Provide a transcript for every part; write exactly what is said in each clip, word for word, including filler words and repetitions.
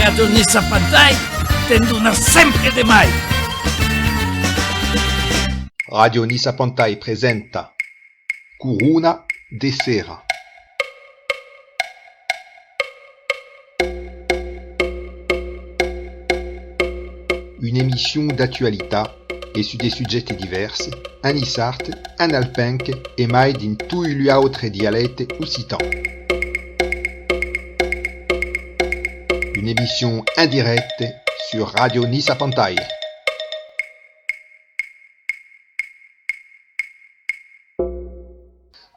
Ràdio Nissa Pantai te'n dona sempre de mai. Ràdio Nissa Pantai presenta Corona de Sera. Una emission d'actualitat e sus de subjèctes divèrs, en niçard, en alpenc e mai dins toi lu autre dialècte occitan. Una emission en dirècte sus Ràdio Nissa Pantai.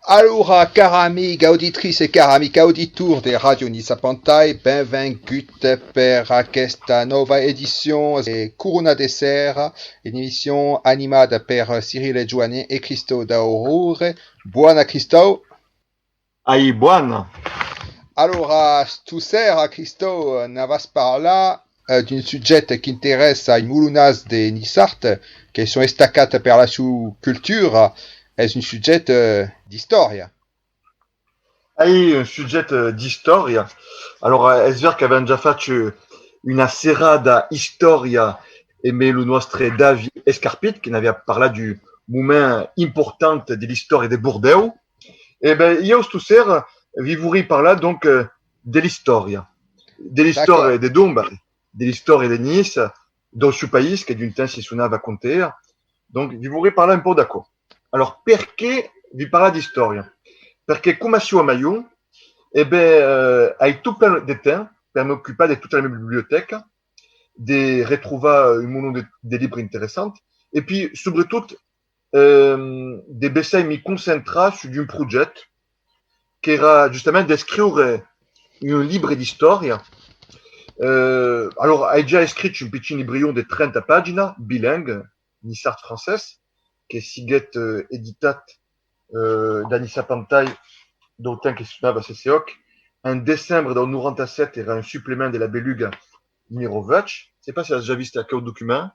Alora, cara amic auditrice e cara amic auditor de Ràdio Nissa Pantai, benvengut per aquesta nòva edicion de Corona de Sera, una emission animada per Cyril Joanet e Cristòu Daurore. Bòna, Cristòu! Ai, bòna! Alora, sto sera, Cristòu, n'avas parlar, eh, d'un subjècte qu'interèssa ai molonàs de niçard, que son estacats per la sua cultura, es un subjècte, eh, d'istòria. Ai, un subjècte, eh, d'istòria. Alora, es ver qu'avèm ja fach, eh, una serada istòria emé lo nòstre David Escarpit, que n'aviá parlat d'un moment important de l'istòria de Bordèu. E ben, ieu, sto ser, vi vorrei parlar, donc, eh, de l'istòria. De l'istòria de d'on? Ben, de l'istòria de Niça, dau sieu país, que d'un temps si sonava Contea. Donc, vi vorrei parlar un pauc d'aquò. Alora, perqué vi parlar d'istòria? Perque, coma siáu a Maion, e ben, eh, ai tot plen de temps per m'ocupar de tota la mia bibliotèca, de retrovar un molon de, de libres interessants, e pi, subretot, eh, de bessai mi concentrar sus d'un projècte qu'èra justament d'escriure un libre d'istòria. Eh, alora, ai ja escrit un pichon librion de trenta paginas, bilingue, niçard-francés, que siguèt, eh, editat, eh, da Nissa Pantai, dau temps que sonava CCÒC, en decembre dau noranta-sèt, èra un suplement de La Beluga numèro vuech. Sai pas se as ja vist aqueu document.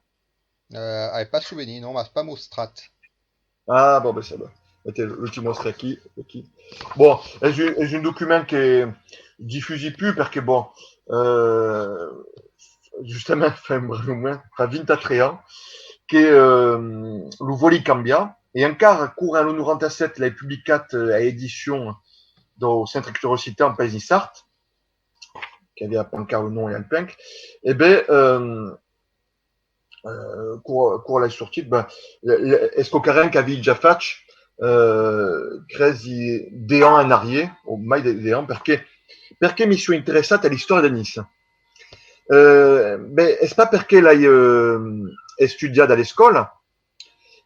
Euh, ai pas sovenir, non, m'as pas mostrat. Ah, bon, ben, c'est bon. Attends, lo ti mòstre aquí, aquí. Bon, es un, es un document que difusi pus perque, bon, euh, justament, fa un breu moment, fa vint-e-tres ans que, euh, lo vòli cambiar. E encara, quora en lo noranta-sèt l'ai publicat, euh, a edicion dau Centre Culturau Occitan País Niçard, qu'aviá pas encara lo nom e alpenc, e ben, euh, euh, quora, quora l'ai sortit, ben, le, le, es quauquarren qu'aví ja fach, euh, cresi dètz ans en arrier, o mai de dètz ans, perque, perque mi siáu interessat a l'istòria de Niça. Euh, ben, es pas perque l'ai, euh, estudiada a l'escòla,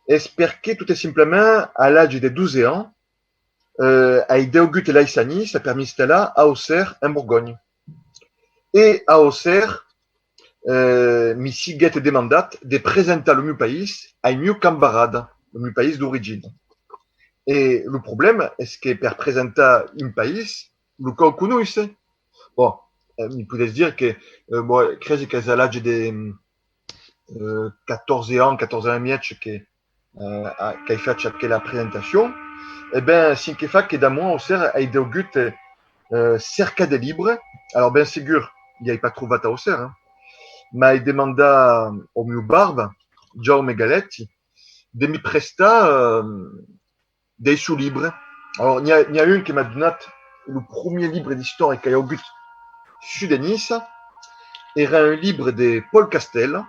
es perque, tot e simplament, a l'atge de dotze ans, euh, ai degut laissar Niça per m'installar a Aussèrra, en Borgonha. E a Aussèrra, euh, mi siguèt demandat de presentar lo mieu país ai mieu camarada, lo mieu país d'origina. E lo problèma es que per presentar un país, lo cau conoisser. Bon, euh, mi podètz dire que, euh, bon, cresi qu'es a l'atge de, euh, quatòrze ans, quatòrze ans e mièg que, euh, a-, qu'ai fach aquela presentacion, e ben, cen que fa que d'amont a Aussèrra ai degut, euh, cercar de libres. Alora, ben segur, li ai pas trobat a Aussèrra, hein, mas ai demandat au mieu barbe, Jaume Galetti, de mi prestar, euh, dei sieus libres. Alora, n'i a, n'i a un que m'a donat lo premier libre d'istòria qu'ai augut sus de Niça, èra un libre de Paul Castel,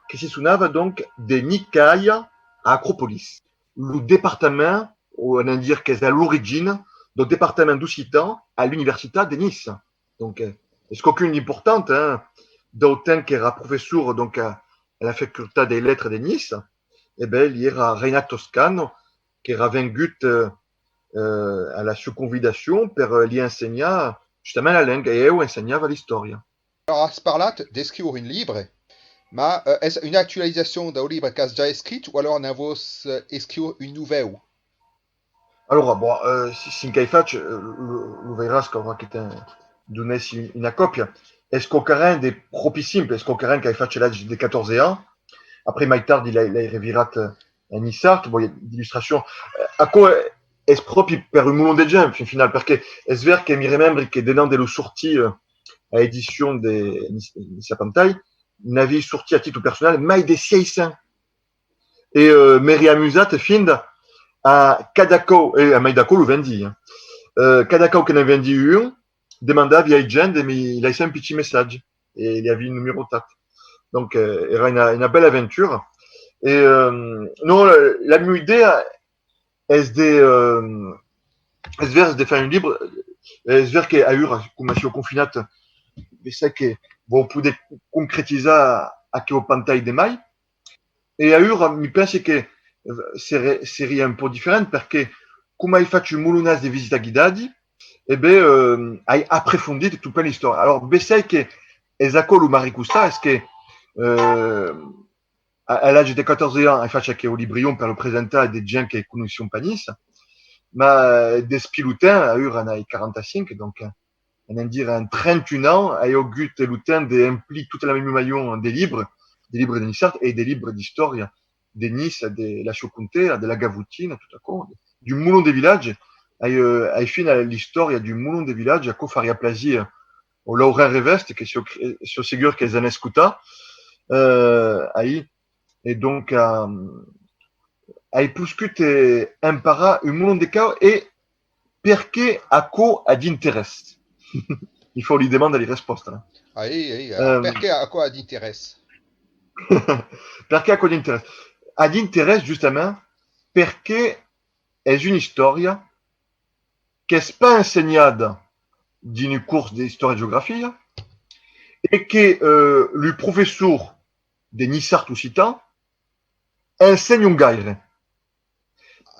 que si sonava donc De Nicaia a Acropolis, lo departament, o anam dire qu'es a l'origina dau departament d'occitan a l'Universitat de Niça. Donc, eh, es quauqu'un d'important, hein, dau temps qu'èra professor, donc, a, a la Facultat dei Letras de Niça, e ben, li èra Reynat Toscano, qu'èra vengut, eh, eh, a la sua convidacion per, eh, li ensenhar justament la lenga, e eu ensenhava l'istòria. Alora, as parlat d'escriure un libre, mas, eh, es una actualizacion dau libre qu'as ja escrit o alora ne vòs, eh, escriure un novèu? Alora, bon, eh, si, cen qu'ai fach, eh, lo, lo veiràs quora que te'n donessi un, una còpia. Es quauquarren de pròpi simple, es quauquarren qu'ai fach a l'atge de quatòrze ans. Après, mai tard, l'ai, l'ai revirat, eh, en niçard. Bon, i a d'illustracions. Eh, aquò, eh, es pròpi per un molon de gents, fin final, perque es ver que mi remembri que denant de lo sortir, eh, a edicion de Niça Pantai, n'aví sortit a títol personal mai de sièis cents. E, euh, m'èri amusat, finda, a cada còup, e a mai d'aquò lo vendí, hein. Euh, cada còup que ne vendí un, demandavi ai gents de mi laissar un pichon messatge, e li aví numerotat. Donc, euh, èra una, una bèla aventura. E, euh, non, la, la mieu idèa es de, euh, es ver, es de far un libre, es ver que aüra, coma siáu confinat, bessai que vau poder concretizar aqueu pantai de mai. E aüra, mi pensi que, eh, sere-, seriá un pauc diferent, perque, coma ai fach un molonàs de visitas guidadi, e ben, euh, ai aprefondit tot plen l'istòria. Alors, bessai que es aquò lo marricostar, es que, euh, a, a l'atge de quatòrze ans, ai fach aqueu librion per lo presentar a de gents que coneissián pas Niça, ma, eh, despí lo temps, aüra n'ai quaranta-cinc, donc, eh, anam dire, en trenta-un ans, ai augut lo temps d'emplir tota la mieu maion de libres, de libres de niçard e de libres d'istòria de Niça, de la sieu contea, de la Gavotina, tot aquò, d'un molon de vilatge. Ai, euh, ai fin a l'istòria d'un molon de vilatge, aquò fariá plasir au Laurent Reveste, que siáu, siáu segur qu'es en escotar, euh, aí. E donc, euh, ai poscut, eh, emparar un molon de cau e perqué aquò a d'interès? I fau li demandar li respòsta, là. Aí, aí, euh, perqué aquò a d'interès? Perqué aquò a d'interès? A d'interès, justament, perque es una istòria qu'es pas ensenhada dins un cors d'istòria-geografia e que, euh, lu professors de niçard occitan ensenhan gaire.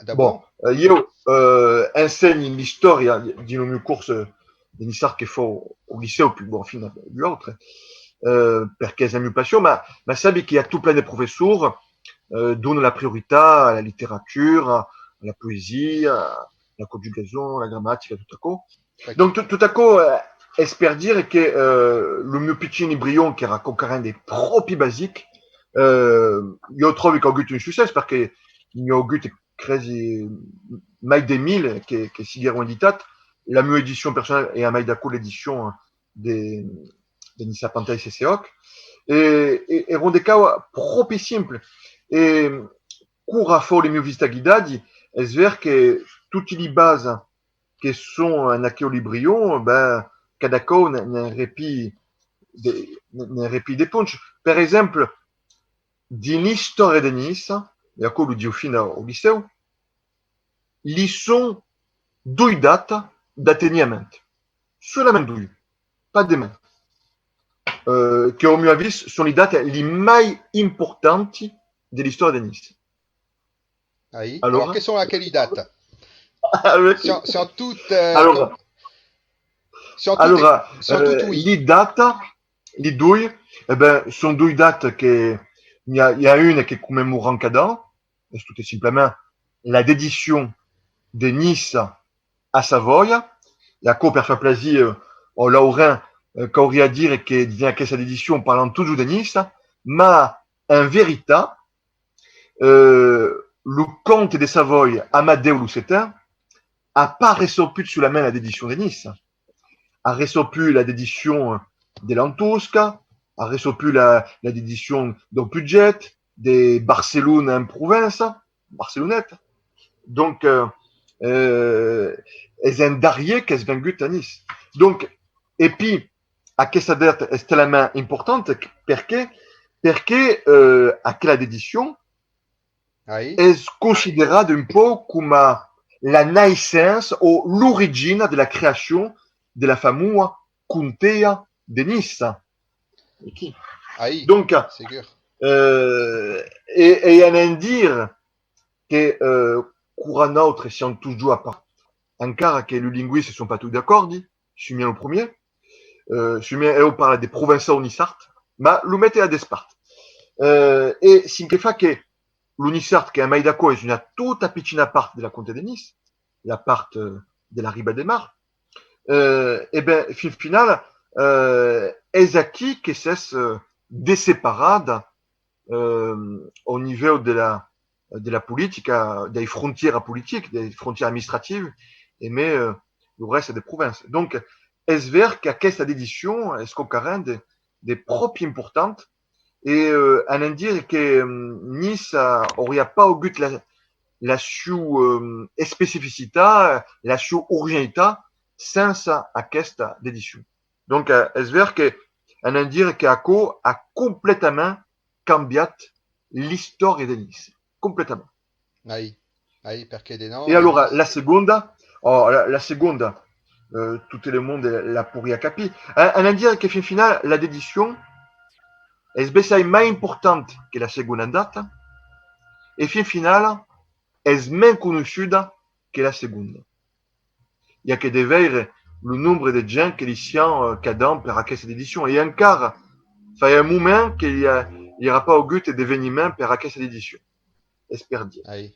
Ah, bon, euh, ieu, euh, ensenhi l'istòria dins lo mieu cors, euh, de niçard que fau au licèu, puèi, bon, enfin, lu autre, euh, perque es la mieu passion, ma, ma sabi que i a tot plen de professors, euh, donan la prioritat a la literatura, a la poesia, a la conjugason, a la gramatica, tot aquò. Donc, tot, tot aquò, euh, es per dire que, euh, lo mieu pichin librion, qu'èra quauquarren de pròpi basic, euh, ieu tròbi qu'a augut un succès, perque n'i a augut, cresi, mai de mila que, que siguèron editats. La mieu edicion personala e a mai d'aquò l'edicion de, de Niça Pantai CCÒC. E, e, èron de cau pròpi simple. E quora fau li mieu visitas guidadi, es ver que toti li basas que son en aqueu librion, ben, cada còup ne'n, ne'n repii de, ne'n repii de ponchs. Per exemple, dins l'istòria de Niça, e aquò lo diu fin au licèu, li son doi datas d'atenhament. Solament doi, pas de mens. Euh, que, au mieu avís, son li datas li mai importanti de l'istòria de Niça. Aí. Alors, que son aqueli datas? Sián, sián tot, euh, alors, sián tot, alors, sián tot, euh, li datas, li doi, e ben, son doi datas que n'i a, i a una que commemoram cada an, es tot simplament la dedicion de Niça a Savòia, e aquò per far plasir, euh, au Laurent, euh, qu'auriá a dire que dins aquesta dedicion parlam totjorn de Niça, ma en veritat, euh, lo comte de Savòia Amadeu lo Setent a pas reçauput solament la dedicion de Niça, a reçauput la dedicion de Lantosca, a reçauput la, la dedicion dau Puget, de Barcelona en Provença, Barceloneta. Donc, euh, euh, es en darrier qu'es vengut a Niça. Donc, e pi, aquesta data es talament importanta que, perqué? Perque, euh, aquela dedicion es considerada un pauc coma la naissença o l'origina de la creacion de la famosa Contea de Niça. Aquí. Aí, donc, segur. Euh, e, e anam dire que, euh, quora nautres siam totjorn a part, encara que lu lingüistas son pas tots d'acòrdi, Sumièr lo premier, euh, Sumièr, eu, parla de provençau niçard, ma lo mete a despart. Euh, e cen que fa que lo niçard, que a mai d'aquò es una tota pichina part de la Contea de Niça, la part, euh, de la riba de mar, euh, e ben, fin finala, euh, es aquí que s'es, euh, desseparada, euh, au nivèu de la, de la politica, dei frontièras politicas, dei frontièras administrativas, emé, euh, lo rèsta de Provença. Donc, es ver qu'aquesta dedicion es quauquarren de, de pròpi important, e, eh, anam dire que, mm, Niça auriá pas augut la, la sieu, eh, especificitat, la sieu originalitat, sensa aquesta dedicion. Donc, eh, es ver que anam dire que aquò a completament cambiat l'istòria de Niça. Completament. Ai, ai, perque de non... E alora, la segonda, oh, la, la segonda, eh, tot le monde la, la poiriá capir. Eh, anam dire que fin finala, la dedicion es bessai mai important que la segonda data, e fin finala es mens conoissuda que la segonda. I a que de veire lo nombre de gents que li sián, eh, cada an per aquesta dedicion. E encara, fai un moment que li a, li era pas augut d'eveniment per aquesta dedicion. Es per dire. Ai.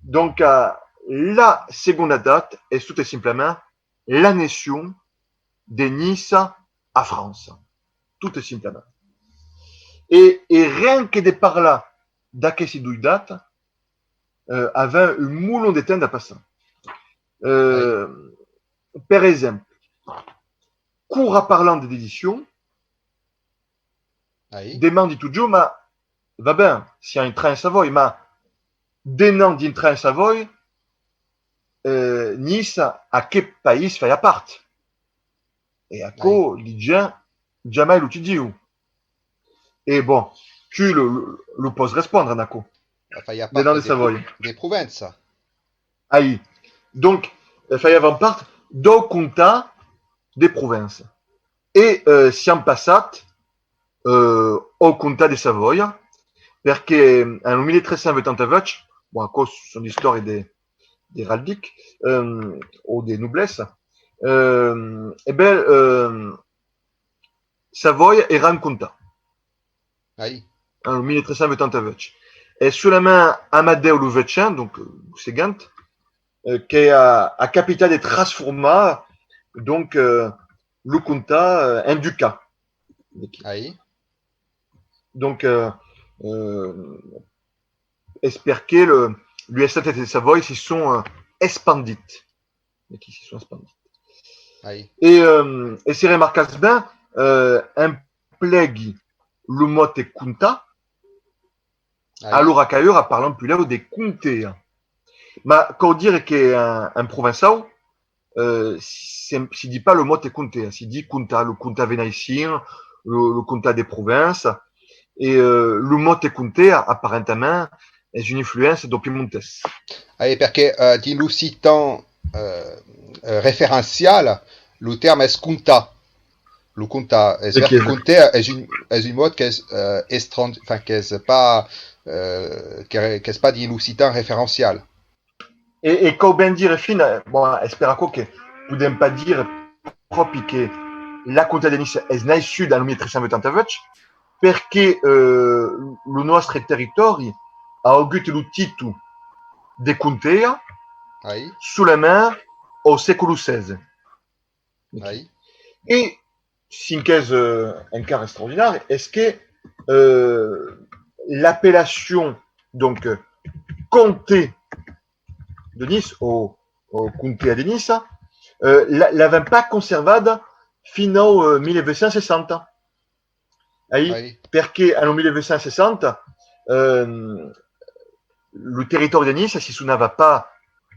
Donc, eh, la segonda data es tot e simplament l'annexion de Niça a França. Tot e simplament. E, e ren que de parlar d'aquesti doi datas, eh, avèm un molon de temps a passar. Eh, per exemple, quora parlam de dedicion, Ai. Demandi totjorn, ma va ben, siam intrats en Savòia, ma denant dintrar en Savòia, eh, Niça, a que país fai a part? E aquò, li gents jamai lo ti diu. E bon, tu lo, lo, lo pòs respondre en aquò. Fai a part de, de Provença. Ai. Donc, eh, faiavam part dau comtat de Provença. E, eh, siam passats, eh, au comtat de Savòia, perque, eh, en lo mil tres cents vuitanta-vuech, bon, aquò son d'istòrias de, d'eraldic, eh, o de noblessa, eh, e ben, eh, Savòia era un comtat. Ai. En lo mil tres cents vuitanta-vuech. E solament Amadeu lo Vuechent, donc, eh, lo seguent, eh, que a, a capitat de transformar, donc, eh, lo comtat, eh, en ducat. Ai. Donc, eh, eh, es perque lo, los estats de Savòia si son, eh, espandits. Aquí si son espandits. Ai. E, eh, e se remarcas ben, eh, emplegui lo mot de comtat, Ai. Alora qu'aüra parlam puslèu de comtea. Ma cau dire que en, en provençau, eh, se, si ditz pas lo mot de comtea, si ditz comtat, lo comtat venaicin, lo, lo comtat de Provença, e, eh, lo mot de comtea, aparentament, es una influéncia dau piemontés. Ai, perque, eh, dins l'occitan, eh, eh, referencial, lo tèrme es comtat. Lo comtat, es ver que comtea es un, es un mot qu'es, eh, estran-, enfin, qu'es pas, eh, que, qu'es pas dins l'occitan referencial. E, e cau ben dire fin, eh, bon, es per aquò que podèm pas dire pròpi que la comtea de Niça es naissuda en mil tres cents vuitanta-vuech, perque, eh, lo nòstre territòri a augut lo títol de comtea solament au sècolo setze. Ai. E cen qu'es, eh, encara extraordinari, es que, eh, l'apellacion, donc, eh, comte de Niça o, o comtea de Niça, eh, la, l'avèm pas conservada fin au, eh, mil vuech cents seissanta. Ai, perque en mil vuech cents seissanta, eh, lo territòri de Niça si sonava pas,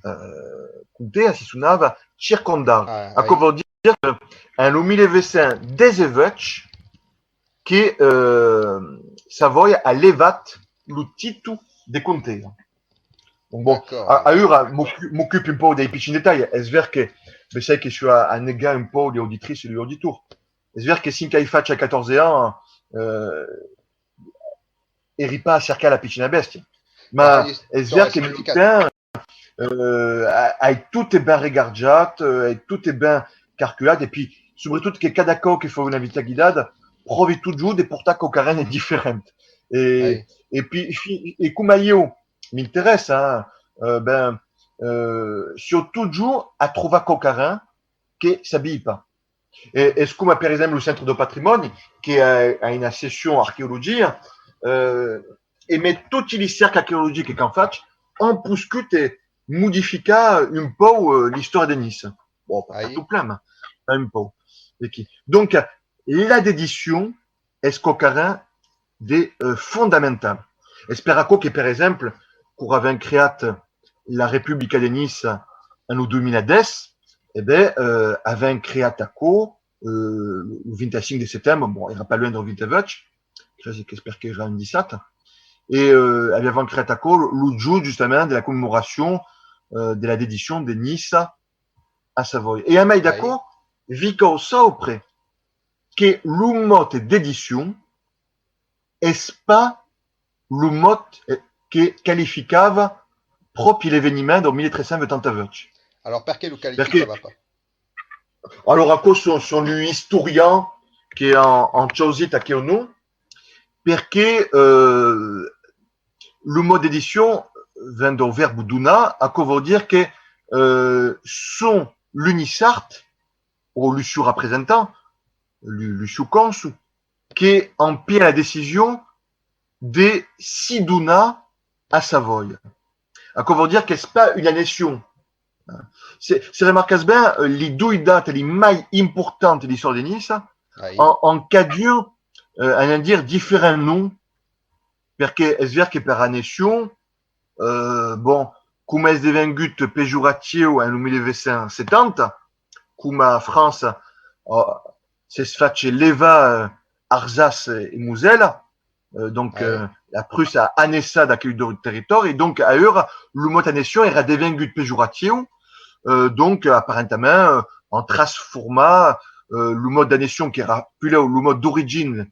eh, comtea, si sonava circondari. Aquò vòu dire que en lo mil vuech cents dètz-e-vuech que, eh, Savòia a levat lo títol de comtea. Donc, bon, a, aüra m'ocu-, m'ocupi un pauc dei pichins detalhs. Es ver que bessai que soi a, a negar un pauc li auditritz e li auditors. Es ver que cen qu'ai fach a quatòrze ans, eh, eri pas a cercar la pichina bèstia. Ma es ver que, eh, ai tot e ben regarjat, eh, ai tot e ben calculat, e pi, subretot que cada còp que fau una visita guidada, pròvi totjorn de portar quauquarren de diferent. E, e pi, fi-, e coma ieu m'interèssa, eh, ben, eh, siáu totjorn a trovar quauquarren que sabiái pas. E, es coma, per exemple, lo Centre dau Patrimòni, que a, a una seccion arqueologia, eh, e mai toti li cèrcas arqueologics qu'an fach an poscut, eh, modificar un pauc, eh, l'istòria de Niça. Bon, pas tot plen, ma, un pauc. Vequí. Donc, la dedicion es quauquarren de, eh, fondamental. Es per aquò que, per exemple, quora avèm creat la Republica de Niça en lo dos mila dètz, e ben, eh, avèm creat aquò, eh, lo vint-e-cinc de setembre, bon, èra pas luènh del vint-e-vuech, cresi qu'es perque èra un dissabte, e, eh, aviavam creat aquò lo, lo jorn justament de la commemoracion, eh, de la dedicion de Niça a Savòia. E a mai d'aquò, vi cau saupre que lo mot dedicion es pas lo mot, eh, que qualificava pròpi l'eveniment del mila tres cents vuitanta-vuech. Alors, perqué lo qualificava pas? Alors, aquò son, son un istorian que an, an chausit aqueu nom, perque, eh, lo mot dedicion ven del vèrb donar, aquò vòu dire que, eh, son lu Niçards, o lu sieu representant, lu, lu sieu cònsol, que an pia la decision de si donar a Savòia. Aquò vòu dire qu'es pas una annexion. Se, se remarcatz ben, eh, li doi datas li mai importantas de l'istòria de Niça an, an cadun, eh, anam dire, diferent nom, perque es ver que per annexion, eh, bon, coma es devengut pejoratiu en lo mila vuech cents setanta, coma França, eh, s'es fach levar, eh, Arzàs e Mosèla, eh, donc, eh, la Prússia a annexat aqueu do-, territòri, donc, aüra, lo mot annexion èra devengut pejoratiu, eh, donc, aparentament, eh, an transformat, eh, lo mot d'annexion qu'èra puslèu lo mot d'origina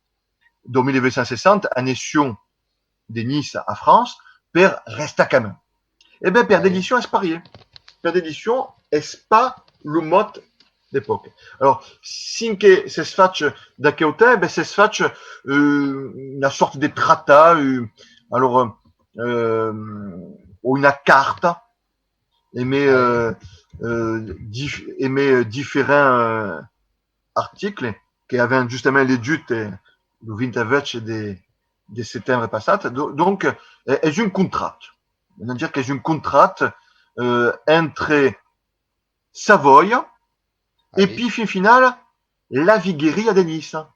del mila vuech cents seissanta, annexion de Niça a França, per restacament. E ben, per dedicion es parier. Per dedicion es pas lo mot d'epòca. Alors, cen que s'es fach d'aqueu temps, ben, s'es fach, eh, una sòrta de tractat, eh, alors, eh, o una carta, emé, eh, eh, dif-, emé, eh, diferents, eh, articles que avèm justament legit, eh, lo vint-e-vuech de, de setembre passat. Do-, donc, eh, es un contrat. Anam dire qu'es un contrat, eh, entre Savòia e pi, fin finala, la vigueria de Niça.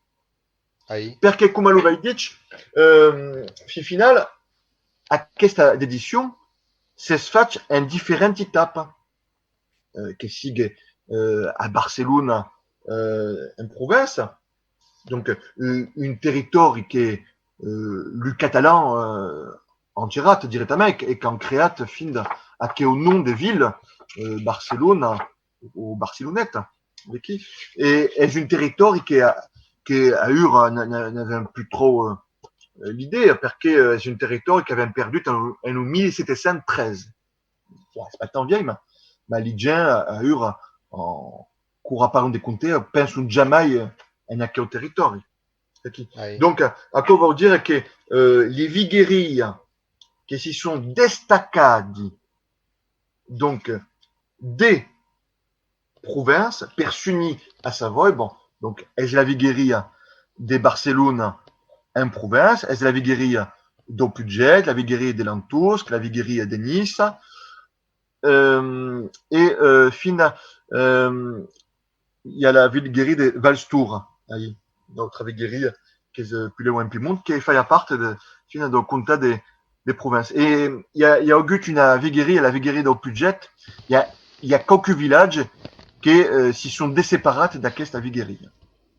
Perque, coma lo vai dich, eh, fin finala, aquesta dedicion s'es fach en diferent etapa, eh, que sigue, eh, a Barcelona, eh, en Provença, donc, eh, un territòri que, eh, lu catalans, eh, an gerat dirèctament e, e qu'an creat finda aqueu nom de vila, eh, Barcelona o Barceloneta, vequí. E es un territòri que, que aüra n-, n-, n'avèm pus tròp, eh, l'idèa, perque, eh, es un territòri qu'avèm perdut en, en lo mila sèt cents tretze. Bon, es pas tan vièlh, mas, mas li gents, eh, aüra, eh, quora parlan de Contea, pensan jamai, eh, en aqueu territòri. Aquí. Donc, eh, aquò vòu dire que, eh, li viguerias que si son destacadi, donc, de Provença per s'unir a Savòia, bon, donc, es la vigueria de Barcelona en Provença, es la vigueria dau Puget, la vigueria de Lantosc, la vigueria de Niça, eh, e, eh, finda, eh, i a la vigueria de Valstora, ahí, d'autra vigueria qu'es, eh, puslèu en Piemont, que fa part de, finda, dau comtat de, de Provença. E i a, i a agut una vigueria, la vigueria dau Puget, i a, i a quauques vilatges que, eh, si son desseparats d'aquesta vigueria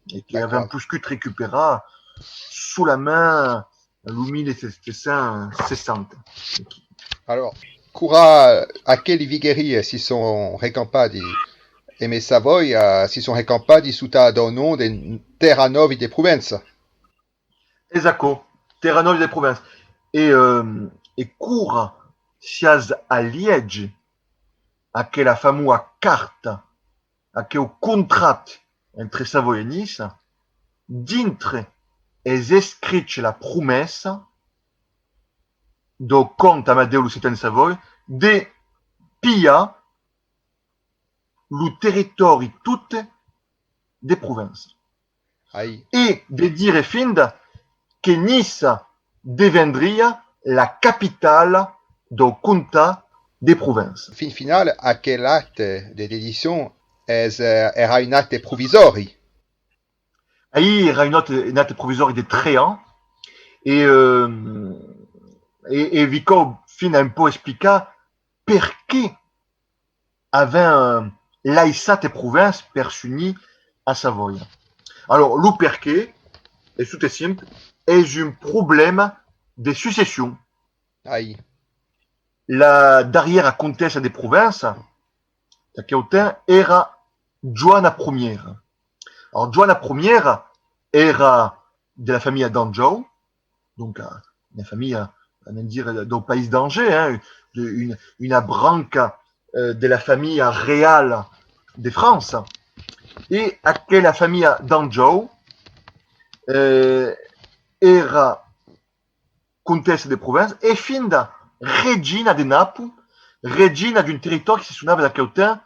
e que avèm poscut recuperar solament lo mila sèt cents seissanta. Alors, quora aqueli vigueria si son recampadi emé Savòia, si son recampadi sota dau nom de Terranòvi de Provença. Es aquò, Terranòvi de Provença. E, eh, e quora siás a lièger aquela famosa carta, aqueu contrat entre Savòia e Niça, dintre es escrich la promessa dau comte Amadeu lo Seten de Savòia de pilhar lo territòri tot de Provença. E de dire finda que Niça devendriá la capitala dau comtat de Provença. Fin finala, aquel acte de dedicion es, eh, èra un acte provisòri. Ahir èra un acte, un acte provisòri de tres ans, e, eh, e, e vi cau fin un pauc explicar perqué avèm, eh, laissat Provença per s'unir a Savòia. Alors, lo perqué es tot simple, es un problèma de succession. Ai. La darrièra comtessa de Provença, d'aqueu temps, èra Joana Primièra. Alors, Joana Primièra èra de la familha d'Anjou, donc, eh, una familha, anem dire, dau país d'Angers, hein, de, una, una branca, eh, de la familha reiala de França. E aquela familha d'Anjou, eh, èra comtessa de Provença e finda regina de Nàpoli, regina d'un territòri que se sonava d'aqueu temps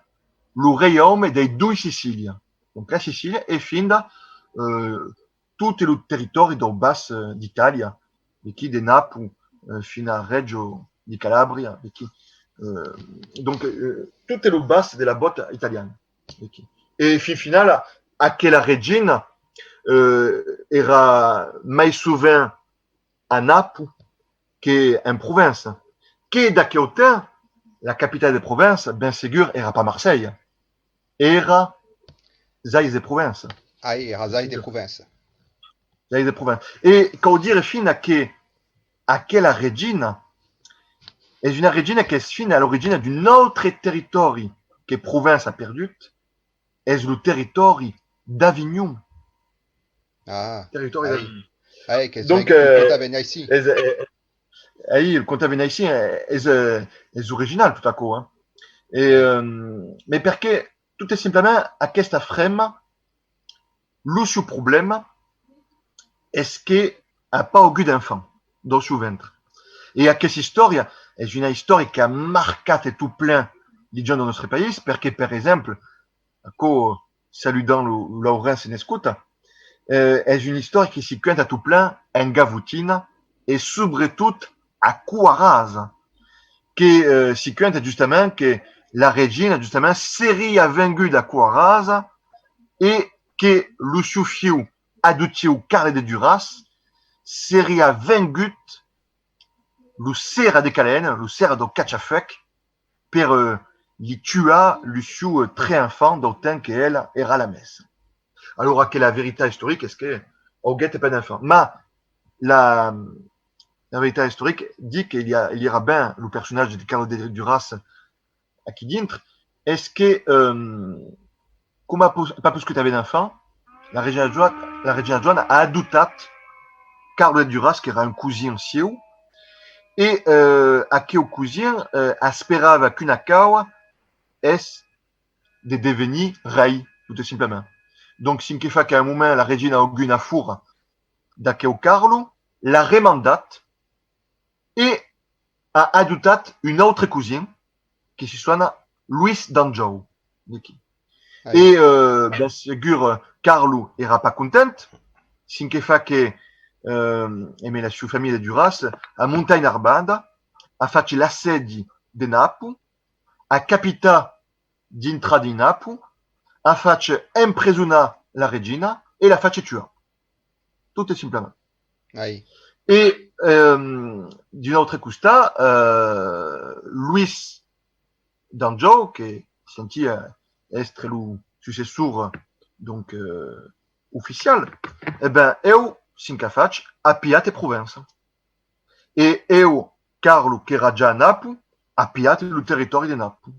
lo reiaume dei doi Sicília. Donc la Sicília e finda, eh, tot lo territòri dau bas, eh, d'Itàlia, d'aquí de Nàpoli, eh, fin a Règio de Calàbria, d'aquí. Eh, donc, eh, tot lo bas de la bòta italiana. D'aquí. E fin finala, aquela regina, eh, èra mai sovent a Nàpoli que en Provença. Que d'aqueu temps, la capitala de Provença, ben segur, èra pas Marselha, èra Ais de Provença. Ai, èra Ais de Provença. Ais de Provença. E cau dire fin a que aquela regina es una regina qu'es fin a l'origina d'un autre territòri que Provença a perdut, es lo territòri d'Avinhon. Ah, territori ai. D'Avinhon. Ai, que donc, eh, contaven aicí. Es, eh, ai, el contaven aicí, eh, es, eh, es original tot aquò, hein. E, eh, mai perqué, tot e simplament, aquesta frema, lo sieu problèma es que a pas augut d'enfant dau sieu ventre. E aquesta istòria es una istòria qu'a marcat e tot plen li gents dau nòstre país, perqué, per exemple, aquò, saludant lo, lo Laurent se n'escota, eh, es una istòria que si cuenta tot plen en Gavotina e subretot a Coarasa, que, eh, si cuenta justament que la regina justament seriá venguda a Coarasa e que lo sieu fiu adoptiu Carle de Duras seriá vengut lo Serra de Calena, lo Serra dau Cachafuec, per, eh, li tuar lu sieu, eh, tres enfants dau temps que ela èra a la messa. Alora que la veritat istorica es que auguèt pas d'enfants. Ma la, la veritat istorica ditz que li a, li èra ben lo personatge de Carlo de Duras aquí dintre, es que, eh, coma a pos-, pas poscut aver d'enfant, la regina Joa-, la regina Joana a adoptat Carlo de Duras, qu'èra un cosin sieu, e, eh, aqueu cosin, eh, esperava qu'una causa es de devenir rei, tot simplament. Donc, cen que fa qu'a un moment la regina a augut una fura d'aqueu Carlo, l'a remandat e a adoptat un autre cosin que si sona Luís d'Anjou. D'aquí. Ai. E, eh, ben segur, Carlo èra pas content, cen que fa que, eh, emé la sieu familha de Duras, a montat una armada, a fach l'assèdi de Nàpoli, a capitat dintrar dins Nàpoli, a fach empresonar la regina e l'a fach tuar. Tot e simplament. Ai. E, eh, d'un autre costat, eh, Luís d'Anjou, que sentiá èstre lo successor, donc, eh, oficial, e ben, eu, cen qu'a fach, a pilhat Provença. E eu, Carlo, qu'èra ja a Nàpoli, a pilhat lo territòri de Nàpoli.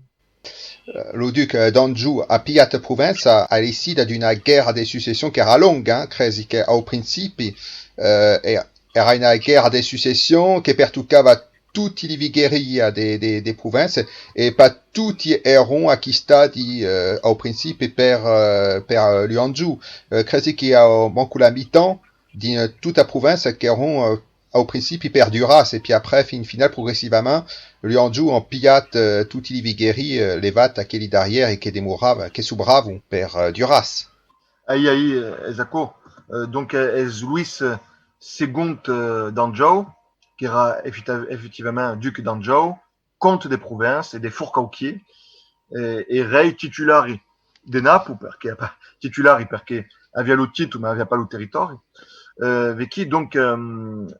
Lo duc, eh, d'Anjou a pilhat Provença a l'eissida d'una guèrra de succession qu'èra longa, hein, cresi qu'au principi, eh, e-, èra una guèrra de succession que pertocava toti li vigueriás de, de, de Provença, e pas toti èron aquistadi, eh, au principi per, eh, per, eh, lu Anjou. Eh, cresi qu'i a manco la mitan dins tota Provença qu'èron, eh, au principi per Duras, e pi après, fin finala, progressivament, lu Anjou an pilhat, eh, toti li vigueris, eh, levat aqueli darrièri que demorava, que sobravan per, eh, Duras. Ai, ai, eh, es aquò. Eh, donc, eh, es Luís, eh, segond, eh, d'Anjou, qu'èra efecta-, efectivament duc d'Anjou, comte de Provença e de Forcauquier, eh, e rei titulari de Napo, perque, titulari, perque aviá lo títol, mas aviá pas lo territòri. Eh, vequí, donc, eh,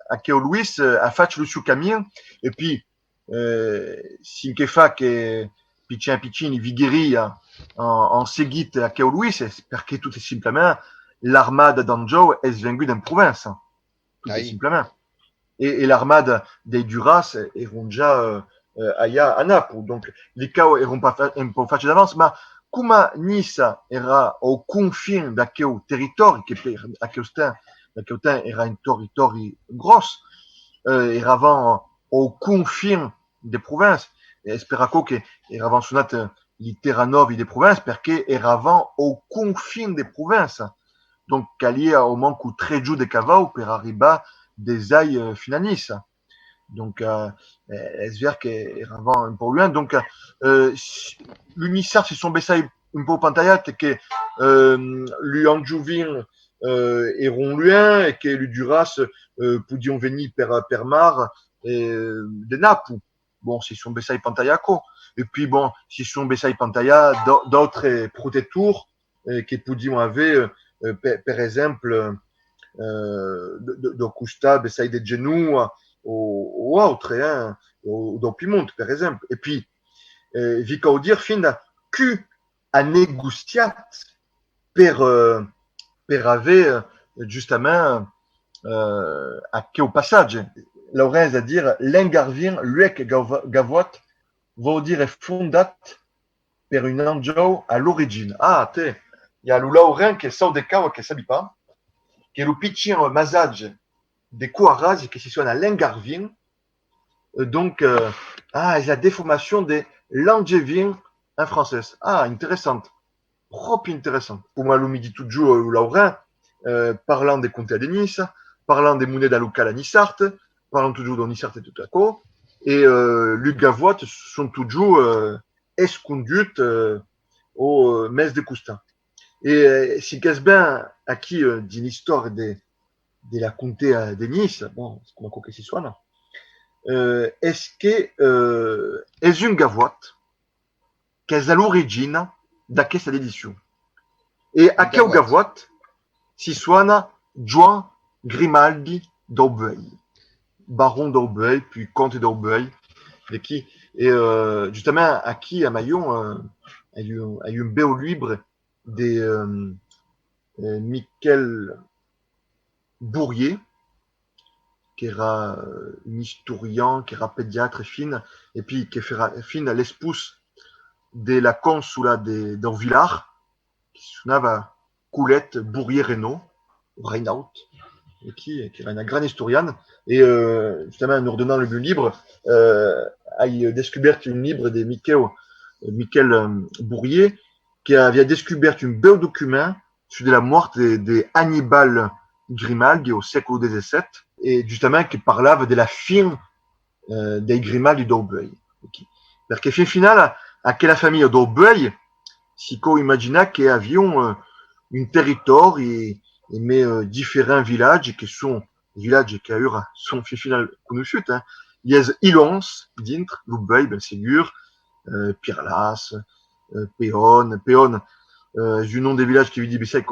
aqueu Loís, eh, a fach lo sieu camin, e pi, eh, cen que fa que pichin a pichin li vigueriá en, en seguit aqueu Loís, es perque tot simplament l'armada d'Anjòu es venguda en Provença, tot simplament. E, e l'armada dei Duras èron ja, eh, eh, allà a Napo. Donc, li caus èron pas fa-, un pauc fach d'avans, mas coma Niça èra au confin d'aqueu territòri, que per aqueu temps, d'aqueu temps èra un territòri gròs, eh, èravan au confin de Provença. E es per aquò que èravan sonats, eh, li Terranòvi de Provença, perque èravan au confin de Provença. Donc, caliá au manco tres jorns de cavau per arribar de Zai, eh, fin a Niça. Donc, eh, eh, es ver que èravan un pauc luènh. Donc, eh, si, lu Niçards si son bessai un pauc pantalhats, que, eh, lu Anjovins, eh, èron luènh e que lu Duras, eh, podián venir per, per mar, eh, de Napo. Bon, si son bessai pantalhats aquò. E pi, bon, si son bessai pantalhats d'au-, d'autres protectors, eh, que podián aver, eh, per, per exemple, eh, de, de, dau costat, bessai de Genoa o, o autre, eh, o, o dau Piemont, per exemple. E pi, eh, vi cau dire finda cu a negociat per, eh, per aver, eh, justament, eh, aqueu passatge. Laurent es a dire, l'engarvin luec gavo-, gavòt, vòu dire fondat per un Anjòu a l'origina. Ah, tè, i a lo Laurent que sau de cauas que sabi pas, que lo pichin masatge de Coarasi que si sona l'engarvin, eh, donc, eh, ah, es la deformacion de l'angevin en francés. Ah, interessant. Pròpi interessant. Coma lo midi totjorn, eh, lo Laurent, eh, parlan de conte a de Niça, parlan de moneda locala niçarda, parlan totjorn dau niçard e tot aquò, e, eh, lu gavòts son totjorn, eh, esconduts, eh, au, eh, mes de costat. E, eh, si qu'es ben aquí, eh, dins l'istòria de, de la contea de Niça, bon, es coma aquò que si sona, eh, es que, eh, es un gavòt qu'es a l'origina d'aquesta edicion. E aqueu gavòt si sona Joan Grimaldi d'Aubuèi, baron d'Aubuèi, puis comte d'Aubuèi, de qui, e, eh, justament, aquí a Maion, eh, ai un, ai un bèu libre de, eh, eh, Miquèl Bourrier, qu'èra, eh, un istorian, qu'èra pediatre, fin, e pi que fèra, fin, l'espós de la consula de, dau Vilar, que se sonava Colette Bourrier-Renaud, o Reinaud, e qui, qu'èra una grana istoriana, e, eh, justament, en ordenant lo meu libre, eh, ai descubèrt un libre de Miquèu, eh, Miquèl, eh, Bourrier, que aviá descubèrt un bèu document sus de la mòrt de, de Annibal Grimaldi au sècolo dètz-e-sèt, e justament que parlava de la fin, eh, dei Grimaldi d'Aubuèi. Aquí. Perque fin finala, aquela familha d'Aubuèi, si cau imaginar que avián, eh, un territòri e, e mai, eh, diferents vilatges que son vilatges qu'aüra son fin final conoissuts, eh. I es ilhons dintre, lo Buèi, ben segur, eh, Pirlas, eh, Peon. Peon, eh, es un nom de vilatge que vi ditz bessai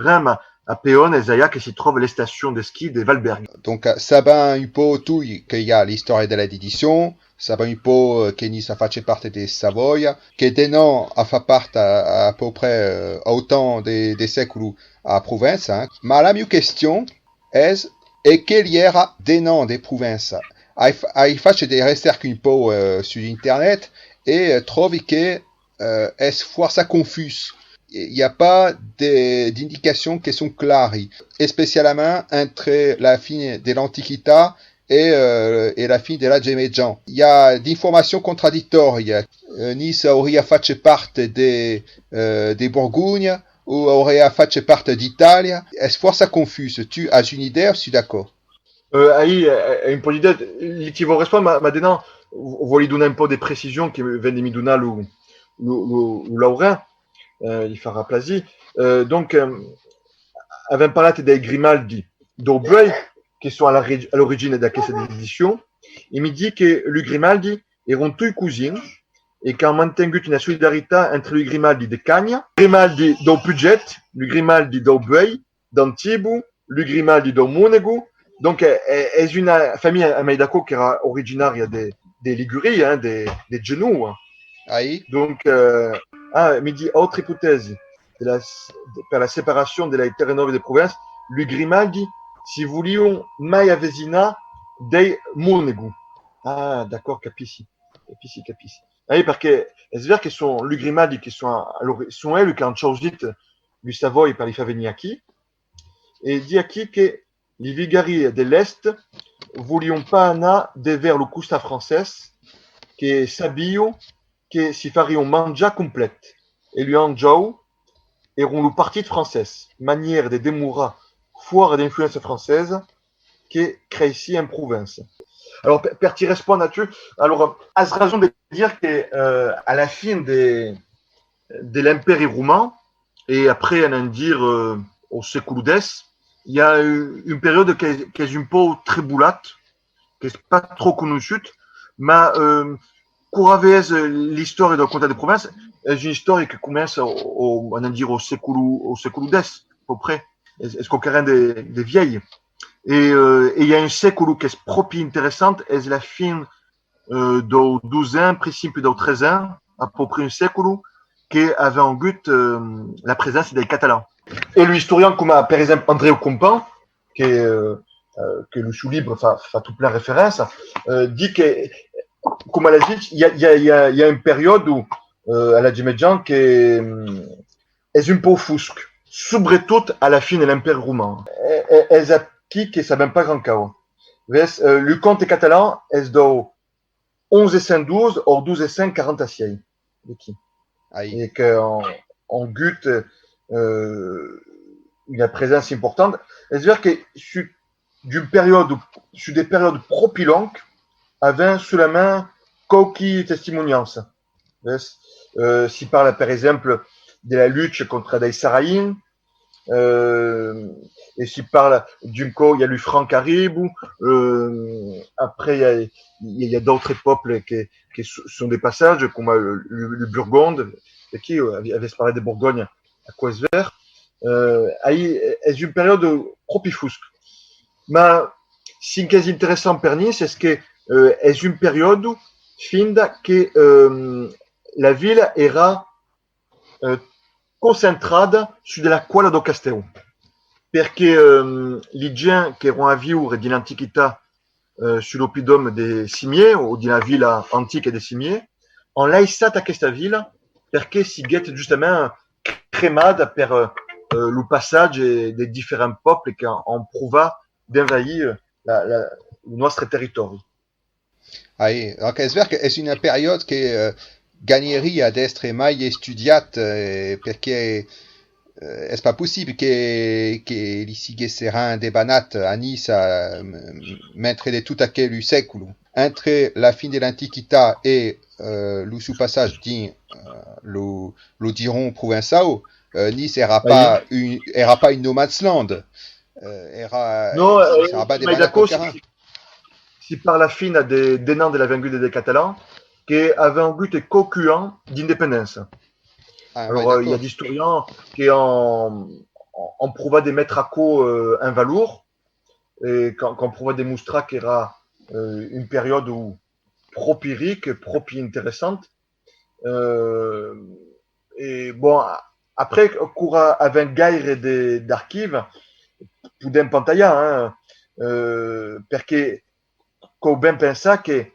ren, mas a Peon es allà que si tròba l'estacion d'esquí de Valberg. Donc, eh, sabèm un pauc, toi, que i a l'istòria de l'edicion, sabèm un pauc, eh, que Niça a fach part de Savòia, que Denon a fach part a, a peu près, eh, autant de, de sècolo a Provença, eh. Mas la mieu question, es, e que li èra Denon de Provença? Ai f-, ai fach de recèrca un pauc, eh, sus internet e, eh, tròbi que, eh, es fòrça confús. I a pas de, d'indicacions que son clari, especialament entre la fin de l'Antiquitat e, eh, e la fin de l'Atge Mejan. I a d'informacions contradictòrias. Eh, Niça auriá fach part de, eh, de Borgonha, o auriá fach part d'Itàlia, es fòrça confús. Tu as una idèa sus d'aquò? Euh, aí, eh, eh, un pauc d'idèa, li ti vau respondre, ma, ma Denon, vo-, vòli donar un pauc de precision que ven de mi donar lo, lo, lo, lo Laurent, eh, li farà plasir. Euh, donc, eh, avèm parlat dei Grimaldi d'Aubuèi, que son a la re-, a l'origina d'aquesta edicion, e mi ditz que lu Grimaldi èron toi cosins, e qu'an mantengut una solidaritat entre lu Grimaldi de Canha, Grimaldi dau Puget, lu Grimaldi dau Buei, d'Antibu, lu Grimaldi dau Monego. Donc, eh, eh, es una familha, a mei d'aquò, qu'èra originària de, de Liguria, hein, de, de Genoa. Donc, eh, ah, mi di, autra ipotèsi, de la, de, per la separacion de las Terre Nòve de Provença, lu Grimaldi si volion mai avesinar dei Monego. Ah, d'acòrd, capissi, capissi, capissi. Ah, perque es ver que son lu Grimaldi que son, a l'ori-, son eles qu'an chausit lu Savòi per li far venir aquí, e di aquí que li Vigaris de l'Èst volion pas anar devèrs lo costat francés, que sabion que si farion manjar complet, e lu Anjòu èron lo partit francés, manièra de demorar fòra de l'influéncia francesa que creissi en Provença. Alors, per, per ti respondre a tu, alors, as rason de dire que, euh, a la fin de, de l'Empèri Roman, e après, anam dire, euh, au sècolo dètz, i a un, un periòde que, qu'es un pauc trebolat, qu'es pas tròp conoissut, mas, euh, quora ves, euh, l'istòria dau comtat de Provença, es una istòria que comença au, au, anam dire, au sècolo, au sècolo dètz, à peu près. Es, es quauquaren de, de vièlh. E, euh, e i a un sècolo qu'es pròpi interessant, es la fin, euh, dau dotze, principi dau tretze, à peu près un sècolo, que avèm agut, euh, la preséncia dei Catalans. E lu istorians coma, per exemple, Andreu Compan, que, euh, euh, que lo siu libre fa, fa tot plen referéncia, euh, di que, coma l'as dit, i a, i a, i a, i a un periòde, euh, a l'Atge Mejan que, euh, es un pauc fosc, subretot a la fin de l'Empèri Roman. E, e, es aquí que sabèm pas grand causa. Ves, euh, lu comte catalan es dau onze cent dotze au dotze cent quaranta-sièis, d'aquí. E qu'an, an agut, euh, una preséncia importanta. Es ver que sus d'un periòde, sus de periòdes pròpi lòngs, avèm solament quauqui testimonianças. Ves? Euh, si parla, per exemple, de la lucha contra dei Sarraïns, euh, e si parla d'un còp, i a lu Francs Caribes, euh, après, i a, i a, i a d'autres pòbles que, que so-, son de passatge, coma lu, lu, lu Burgondes, aquí, euh, avè-, avètz parlat de Borgonha, aquò es ver. Euh, aí, es un periòde pròpi fosc. Mas, cen qu'es interessant per Niça es que, euh, es un periòde finda que, euh, la vila èra, euh, concentrada sus de la còla dau castèu. Perque, euh, li gents qu'èron a viure dins l'Antiquitat, euh, sus l'oppidum de Cimier, o dins la vila antica de Cimier, an laissat aquesta vila perque siguèt justament cremada per, euh, euh, lo passatge de diferents pòbles qu'an, an provat d'envahir, euh, la, la, lo nòstre territòri. Aí, donc es ver que es un periòde que, euh, ganhariá d'èstre mai estudiat, euh, perque, euh, es pas possible que, que li siguèsse ren debanat a Niça, euh, mentre de tot aquelu sècolo. Entre la fin de l'Antiquitat e, euh, lo siu passatge dins, euh, lo, lo giron provençau, euh, Niça èra pas un, èra pas un no man's land. Euh, èra, non, euh, èra pas mai debanat d'aquò, quauquaren. Si, si per la fina de, de l'an de la venguda dei Catalans, que avèm agut quauqui ans d'independéncia. Ah, alors, euh, i a d'istorians que an, an provat de metre aquò, euh, en valor, e qu'an, qu'an provat de mostrar qu'èra, euh, un periòde pròpi ric, pròpi interessant. Euh, e, bon, a-, après, quora avèm gaire de, d'archives, podèm pantalhar, hein, euh, perque cau ben pensar que,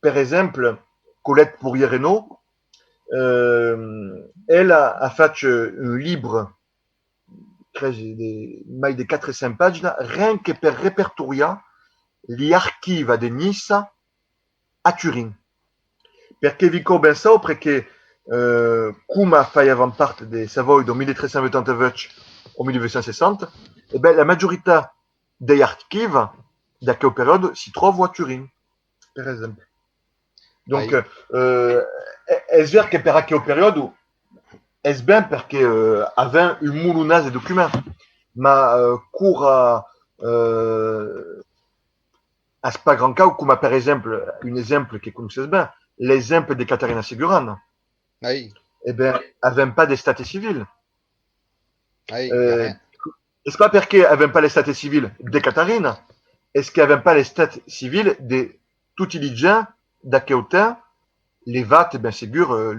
per exemple, Colette Pourrière-Renaud, euh, ela a, a fach un libre cresi de mai de quatre cents paginas, ren que per repertoriar li archivas de Niça a Turin. Perque vi cau ben saupre que, euh, coma faiavan part de Savòi dau mil tres cents vuitanta-vuech au mil vuech cents seissanta, e ben, la majoritat dei archivas d'aqueu periòde si tròvan a Turin, per exemple. Donc, euh, e-, es ver que per aqueu periòde es ben perque, euh, avèm un molonàs de documents, mas, euh, quora, euh, as pas grand causa, coma per exemple, un exemple que conoisses ben, l'exemple de Catarina Segurana. E ben, avèm pas d'estat civil. E es pas perque avèm pas l'estat civil de Catarina, es qu'avèm pas l'estat civil de toti li gents d'aqueu temps, levat, ben segur, eh,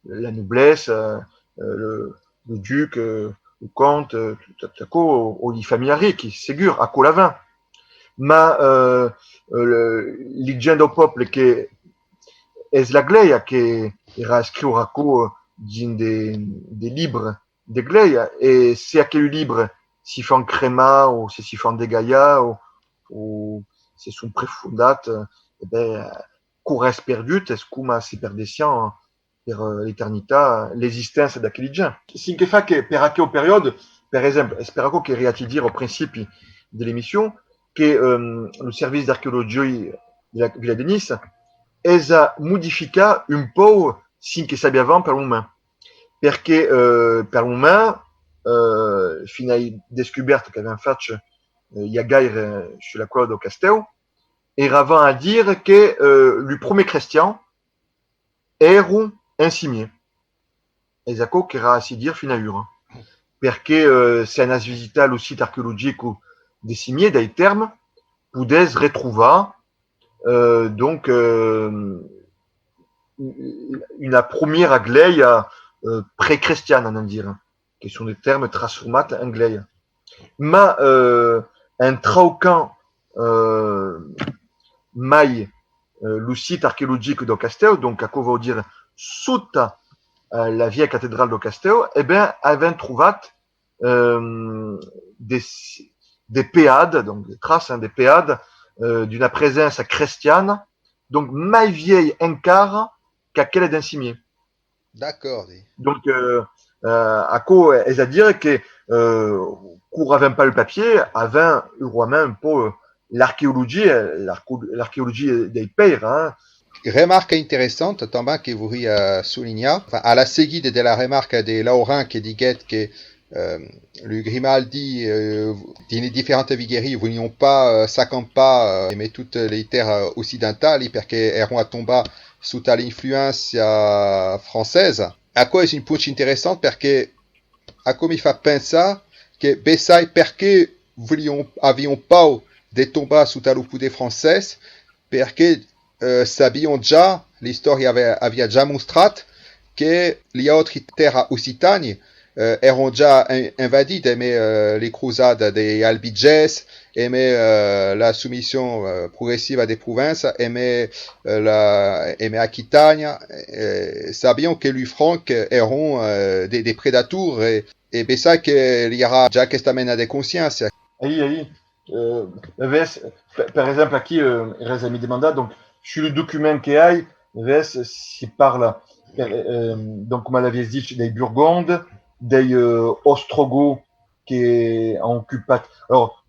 la noblessa, eh, lo, lo duc, eh, lo comte, eh, tot aquò, o, o li familhas riqui, segur, aquò l'avèm. Ma, eh, eh, li gents dau pòble que es la glèia que era escriure aquò dins de, de libres de glèia, e se aquelu libre si fan cremar o se si fan degalhar o, o se son prefondats, e ben, quora es perdut, es coma se perdessián per, eh, l'eternitat, l'existéncia d'aqueli gents. Cen que fa que, per aqueu periòde, per exemple, es per aquò que riati dire au principi de l'emission, que, eh, lo servici d'arqueologia de la vila de Niça es a modificar un pauc cen que sabiavam per lo moment. Perque, eh, per lo moment, eh, finai descubèrta qu'avèm fach, eh, i a gaire sus la còla dau castèu, eravam a dire que, eh, lu promiers crestians èron en cimier. Es aquò qu'era a si dire finai ora. Perque, eh, se anatz visitar lo site arqueologic de Cimier, dai Tèrmes, podètz retrovar, eh, donc, eh, una promiera glèia, eh, precrestiana, anam dire, que son de tèrmes transformats en glèia. Ma, eh, en traucant, eh, mai, eh, lo site arqueologic dau castèu, donc aquò vòu dire sota, eh, la vièlha catedrala dau castèu, e ben, avèm trovat, eh, de, de peadas, donc de traças, hein, de peadas, eh, d'una preséncia crestiana, donc mai vièlha encara qu'aquela d'en Cimier. D'acòrdi. Donc, eh, eh, aquò es a dire que, eh, quora avèm pas lo papier, avèm urosament un pauc, eh, l'arqueologia, l'arco-, l'arqueologia dei pèiras, hein. Remarca interessanta tanben que vorria, eh, solinhar, enfin, a la seguida de la remarca de Laurent que diguèt que, eh, lu Grimaldi, eh, dins li diferentas viguerias, volián pas, eh, s'acampar, eh, emé totas li tèrras occidentalas, perque èran a tombar sota l'influéncia francesa. Aquò es un ponch interessant perque aquò mi fa pensar que bessai perque volián, avián paur de tombar sota lo poder francés, perque, eh, sabián ja, l'istòria avè-, aviá ja mostrat que li autri tèrras occitanas, eh, èran ja en-, invadidas emé, eh, li crosadas dei Albigés, emé, eh, la somission, eh, progressiva de Provença, emé, eh, la, emé Aquitània, eh, sabián que lu Francs èran, eh, de, de predators e, e bessai que li aurà ja aquesta mena de consciéncia. Aí, aí. Eh, ves, per, per exemple, aquí, eh, res a mi demandar, donc, sus lo document que ai, ves, si parla, per, eh, donc, coma l'aviás dich, dei Burgondes, dei, eh, Ostrogots que an ocupat. Alors,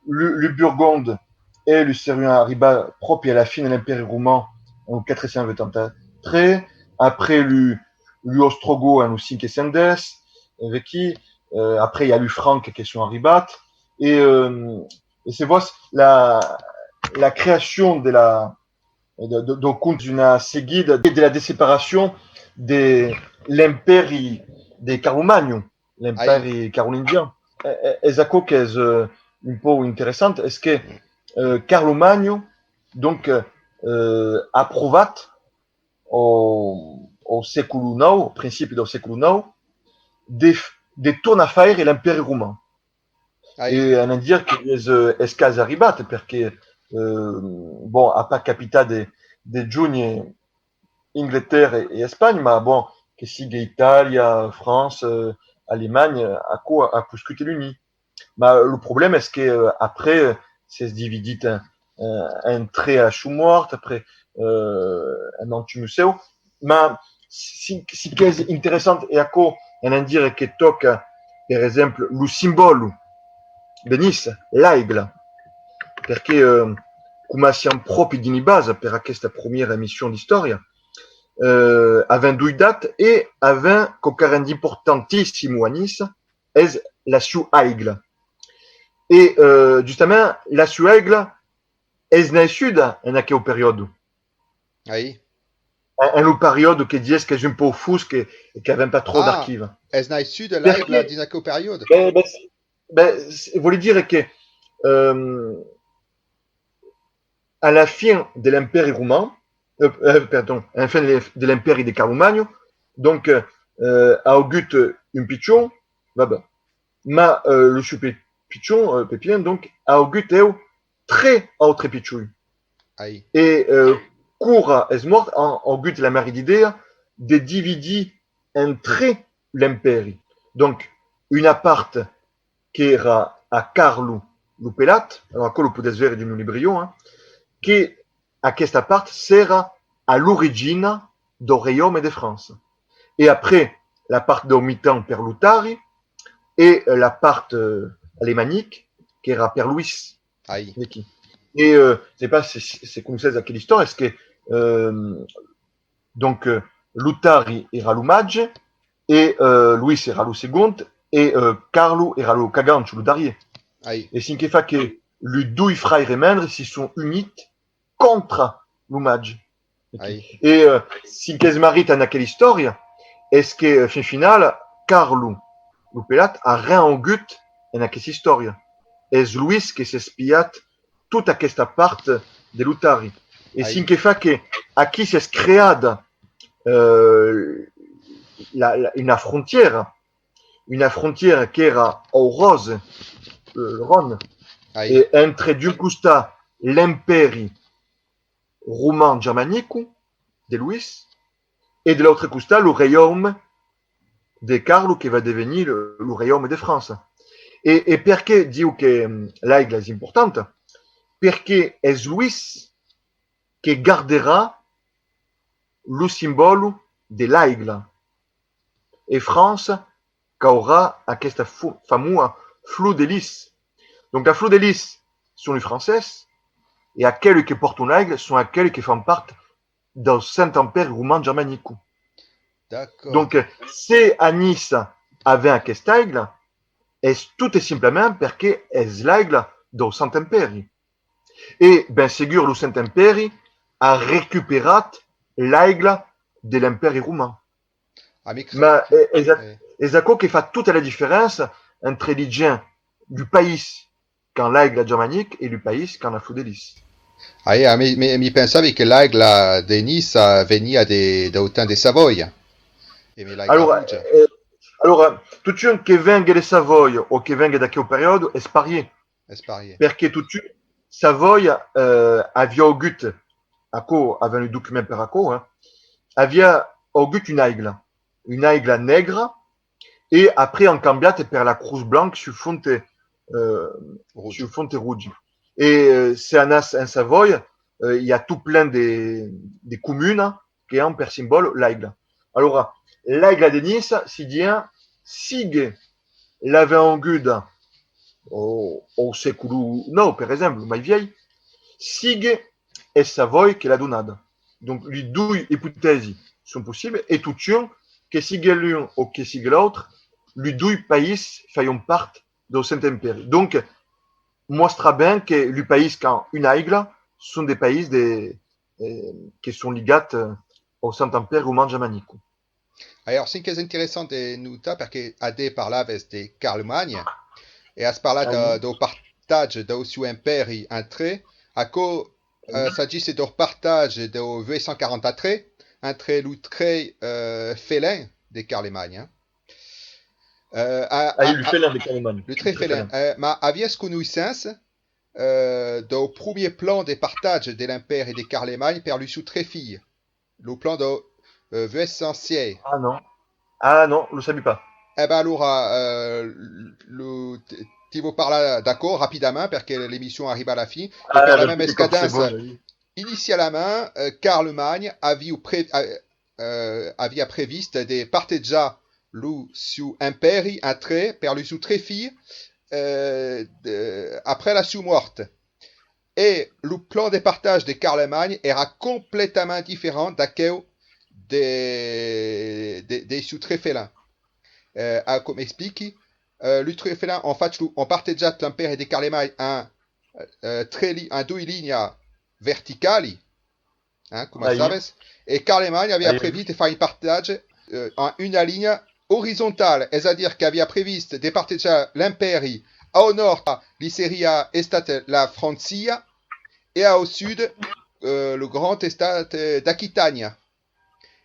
lu, lu Burgondes, eles serián arribats pròpi a la fin de l'Empèri Roman, en quatre cent vuitanta-tres, après lu, lu Ostrogots en lo cinc cents dètz, vequí, eh, après i a lu Francs que son arribats, e, eh, e se vòs la, la creacion de la, de, de, dau compte d'una seguida de, de la desseparacion de l'empèri de Carlomagno, l'empèri carolingian. E, e, es aquò qu'es, eh, un pauc interessant, es que, eh, Carlomagno, donc, eh, aprovat au, au sècolo nòu, au principi dau sècolo nòu, de, de tornar faire l'Empèri Roman. E anam dire que es, eh, es quasi arribat, perque, eh, bon, a pas capitat de, de jónher Inglatèrra e Espanha, ma bon, que sigue Itàlia, França, eh, Alemanha, aquò a, a poscut l'unir. Ma lo problèma es que, eh, après, eh, s'es dividit en, en, en tres a son mòrt, après, eh, en Antimusèu. Ma si, si qu'es interessant, e aquò, anam dire que tòca, per exemple, lo simbòl de Niça, l'aigle, perque, eh, coma siam pròpi dins li basas per aquesta promiera emission d'istòria, eh, avèm doidat e avèm quauquarren d'importantissim a Niça, es la sieu aigle. E, eh, justament, la sieu aigle es naissuda en aqueu periòde. Aí. en, en lo periòde que dies qu'es un pauc fosc e, e qu'avèm pas tròp d'archives. Es naissut de l'aigle dins aqueu periòde? Ben, ben, ben, vòli dire que, euh, a la fin de l'Empèri Roman, euh, euh, perdon, a la fin de l'Em-, de l'Empèri de Carlomagno, donc, euh, a augut un pichon, va ben, ma, euh, lo sieu pi-, pichon, euh, Pepin, donc, a augut eu tres autres pichoi. E, euh, quora es mòrt, an augut la marrida idèa de dividir en tres l'empèri. Donc, una part qu'èra a Carlo lo Pelat, alors aquò lo podètz veire dins lo librion, hein, que aquesta part s'èra a l'origina dau reiaume de França. E après, la part dau mitan per Lotari, e, euh, la part, euh, alemanic, qu'èra per Loís. Ai. D'aquí. E, euh, sai pas se, se coneissètz aquela istòria, es que, euh, donc, euh, Lotari èra lo màger, e, euh, Loís èra lo segond, e, euh, Carlo èra lo cagancho, lo darrier. Ai. E cen que fa que lu doi fraires mendres si son units contra lo màger. Ai. E, euh, cen qu'es marrit en aquela istòria, es que, euh, fin finala, Carlo, lo Pelat, a ren augut en aquesta istòria. Es Loís que s'es pilhat tota aquesta part de Lotari. E cen que fa que aquí s'es creada, euh, la, la, una frontièra, una frontièra qu'èra au Ròse, euh, le Rhône, e entre d'un costat l'empèri roman germanico de Loís, e de l'autre costat lo reiaume de Carlo que va devenir lo, lo reiaume de França. E, e perqué diu que, mm, l'aigle es importanta? Perqué es Loís que garderà lo simbòlo de l'aigle. E França qu'aurà aquesta fo-, famosa flor de lis. Donc la flor de lis son los francés, e aquelei que pòrton l'aigle son aquelei que fan part dau Sent Empèri Roman Germanico. D'acòrd. Donc, se a Niça avèm aquest aigle, es tot e simplament perque es l'aigle dau Sent Empèri. E, ben segur, lo Sent Empèri a recuperat l'aigle de l'Empèri Roman. Amic, ma, eh, es a-, eh, es aquò que fa tota la diferença entre li gents du país qu'an l'aigle germanic e lu país qu'an la flor de lis. Ai, ah, mi, mi, mi pensavi que l'aigle de Niça veniá de, dau temps de Savòia. E me l'aigle... Alora, roja, eh, alora, totun que vengue de Savòia o que vengue d'aqueu periòde, es parier. Es parier. Perque totun, Savòia, eh, aviá augut, aquò, avèm lu documents per aquò, hein, aviá augut un aigle, un aigle negre, e après an cambiat per la crotz blanca sul fons, eh, sul fons roge. E, eh, se anatz en Savòia, eh, i a tot plen de, de comunas que an per simbòl l'aigle. Alora, l'aigle de Niça, si diem, sigue l'avèm auguda au, au sècolo nòu, per exemple, mai vièlh, sigue es Savòia que l'a donada. Donc, li doi ipotèsis son possibles, e totun, que sigue l'un o que sigue l'autre, li doi país faion part dau Sent Empèri. Donc, mòstra ben que li país qu'an un aigle son de país de, eh, que son ligats, eh, au Sent Empèri Roman Germanico. Alòrs, cen qu'es interessant de notar, perque adès parlaves de Carlomagn, e as parlat, eh, dau partatge dau sieu empèri en tres, aquò, eh, s'agisse dau partatge dau vuech cent quaranta-tres entre lu tres, eh, felins de Carlomagn, hein. Eh, a, a, lu felins de Carlomagn. Lu tres felins. Eh, ma aviás conoissença, eh, dau promier plan de partatge de l'empèri de Carlomagn per lu sieu tres filhs? Lo plan dau, eh, vuech cent sièis. Ah non. Ah non, lo sabi pas. E ben alora, eh, lo, ti, ti vau parlar d'aquò rapidament, perque l'emission arriba a la fin. E per la mema escadença, inicialament, eh, Carlomagn aviá pre-, eh, eh, aviá previst de partejar lo sieu empèri en tres per lu sieu tres filhs, eh, de, après la sieu mòrt. E lo plan de partatge de Carlomagn èra completament diferent d'aqueu de, de, de sieu tres felins. Eh, a, coma expliqui, eh, lu tres felins an fach lo, an partejat l'empèri de Carlomagn en, eh, tres li-, en doi linhas verticali, hein, coma sabes, e Carlemany aviá previst de far un partatge, eh, en una linha orizontala, es a dire qu'aviá previst de partejar l'Empèri. Au nòrd, li seriá estat la Francia, e au sud, eh, lo grand estat, eh, d'Aquitània,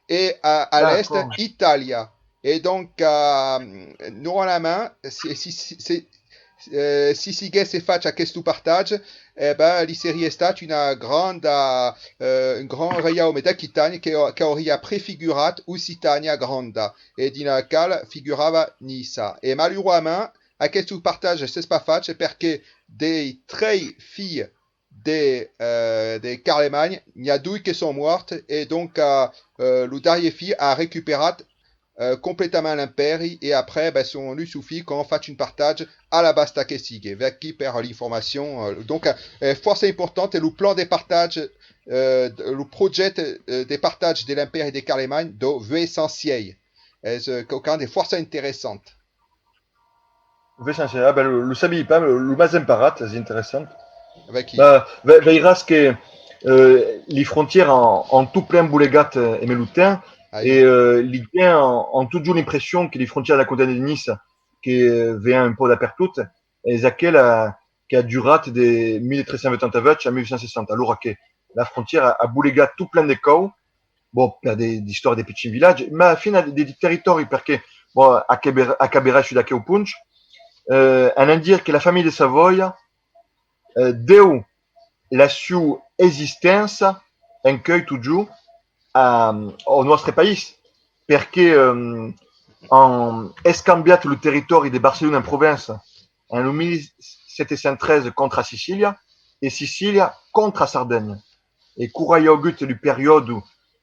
e a, a l'èst, Itàlia. E donc, eh, normalament, si, si, si, si, eh, si siguèsse fach aqueste partatge, eh ben, li seriá estat una granda, eh, un grand reiaume d'Aquitània que, qu'auriá prefigurat Occitània Granda, e dins la qual figurava Niça. E malurosament, aqueste partatge s'es pas fach perque dei tres filhs de, eh, de Carlemany, n'i a doi que son mòrts, e donc, eh, eh, lo darrièr filh a recuperat, eh, completament l'Empèri, e après, ben, son, lui, son filh, qu'an fach un partatge a la basta que sigue. Vaquí per l'informacion, eh, donc, eh, fòrça important, e lo plan de partatge, eh, lo projècte, eh, de partatge de l'Empèri de Carlemany dau vuech cents sièis. Es, eh, quauquarren de fòrça interessant. Vesèm, ah ben, lo, lo sabiái pas, lo, lo m'as emparat, es interessant. Vaquí. Bah, ve-, veiràs que, eh, li frontièras an, an tot plen bolegat, eh, emé lo temps, e, eh, li gents an, an totjorn l'impression que li frontièras de la comtessa de Niça que, eh, vien un pauc dapertot, es aquela qu'a durat de mil tres cents vuitanta-vuech a mil vuech cents seissanta. Alora que la frontièra a, a bolegat tot plen de còups, bon, per de, d'istòria de pichins vilatges, mas a la fin de, de, de territòri, perque, bon, acabe-, acaberai sus d'aqueu ponch, eh, anam dire que la familha de Savòia, eh, deu la sieu existéncia encuei totjorn a, au nòstre país, perque, eh, an escambiat lo territòri de Barcelona en Provença en lo mil sèt cents tretze contra Sicília e Sicília contra Sardenha. E quora i a augut lo periòde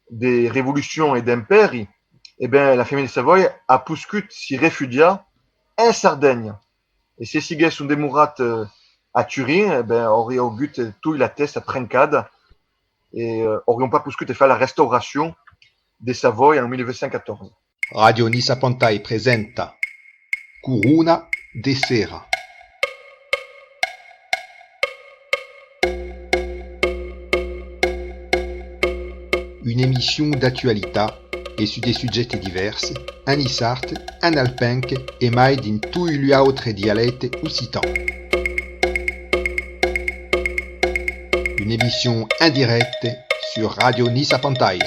de revolucion e d'empèri, e ben, la familha de Savòia a poscut si refugiar en Sardenha. E se siguèsson demorats, eh, a Turin, e ben, aurián augut, eh, toi la tèsta trencada e, eh, aurián pas poscut far la restauracion de Savòia en mil vuech cents quatòrze. Ràdio Nissa Pantai presenta Corona de Sera. Una emission d'actualitat e sus de subjèctes divèrs, en niçard, en alpenc e mai dins toi lu autres dialèctes occitans. Una emission en dirècte sus Ràdio Nissa Pantai.